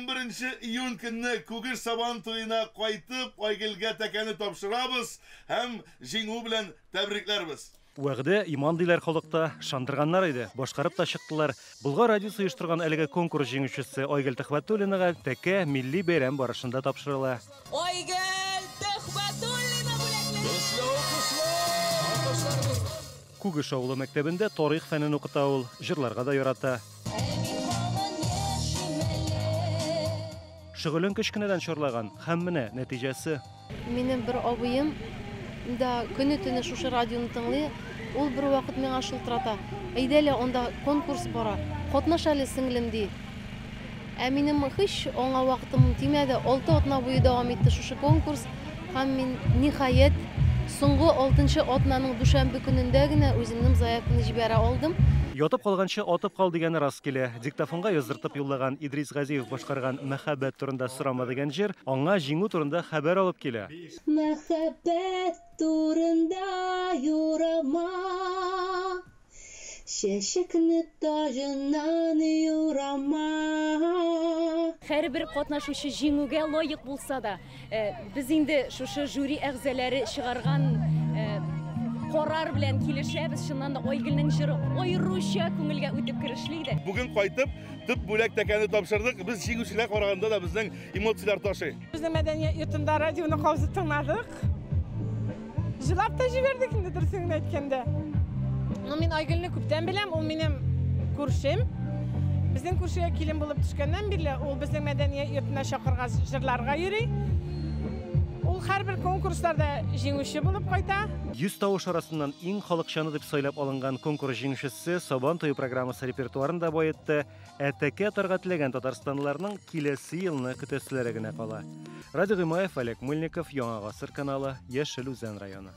11 июнь көнне Күгеш Сабан туена кайтып, Айгөлгә тәкәне тапшырабыз һәм җиңү белән тәбрикләрбез. Вәгъдә, иман диләр халыкта. Ышандырганнар иде, башкарып та чыктылар. Болгар радиосы оештырган әлеге конкурс җиңүчесе Айгөл Төхвәтуллинага тәкә милли бәйрәм барышында тапшырыла. Айгөл Төхвәтуллина бүләкләнә! Күгеш авылы мәктәбендә тарих фәнен укыта ул, җырларга да ярата. Шөгылен кечкенәдән чарлаган һәм менә нәтиҗәсе. Минем бер абыем да көне-төне шушы радионы тыңлый. Ул бер вакыт миңа шылтырата. Әйдә әле, анда конкурс бара. Катнаш әле, сеңлем, ди. Ә минем һич аңа вакытым тимәде. 6 атна буе дәвам итте шушы конкурс. Һәм мин, ниһаять, соңгы алтынчы атнаның дүшәмбе көнендә генә үземнең заявканы җибәрә алдым. Ятып калганчы атып кал дигәне рас килә. Диктофонга яздыртып юллаган Идрис Газиев башкарган Мәхәббәт турында сорама дигән җыр аңа җиңү турында хәбәр алып килә. Мәхәббәт турында юрама. Чәчәкне таҗыннан юрама. Һәрбер катнашучы җиңүгә лаек булса да, без инде шушы жюри әгъзалары чыгарган карар белән килешәбез. Чыннан да Айгөлнең җыры аеруча күңелгә үтеп керешле иде. Бүген кайтып, төп бүләк тәкәне тапшырдык. Без җиңүчеләр караганда да безнең эмоцияләр ташый. Безнең мәдәният йортында радионы кабызып тыңладык. Җылап та җибәрдек инде, дөресен генә әйткәндә. Ну, мин Айгөлне күптән беләм, ул минем күршем. Безнең күршегә килен булып төшкәннән бирле ул безнең мәдәният йортына чакыргач җырларга йөри. Ул һәрбер конкурсларда җиңүче булып кайта. 100 тавыш арасыннан иң халыкчаны дип сайлап алынган конкурс җиңүчесе Сабан туе программасы репертуарын да баетты. Ә тәкә атарга теләгән татарстанлыларның киләсе елны көтәселәре генә кала. Радий Гыймаев, Олег Мыльников, Яңа Гасыр каналы, Яшел Үзән районы.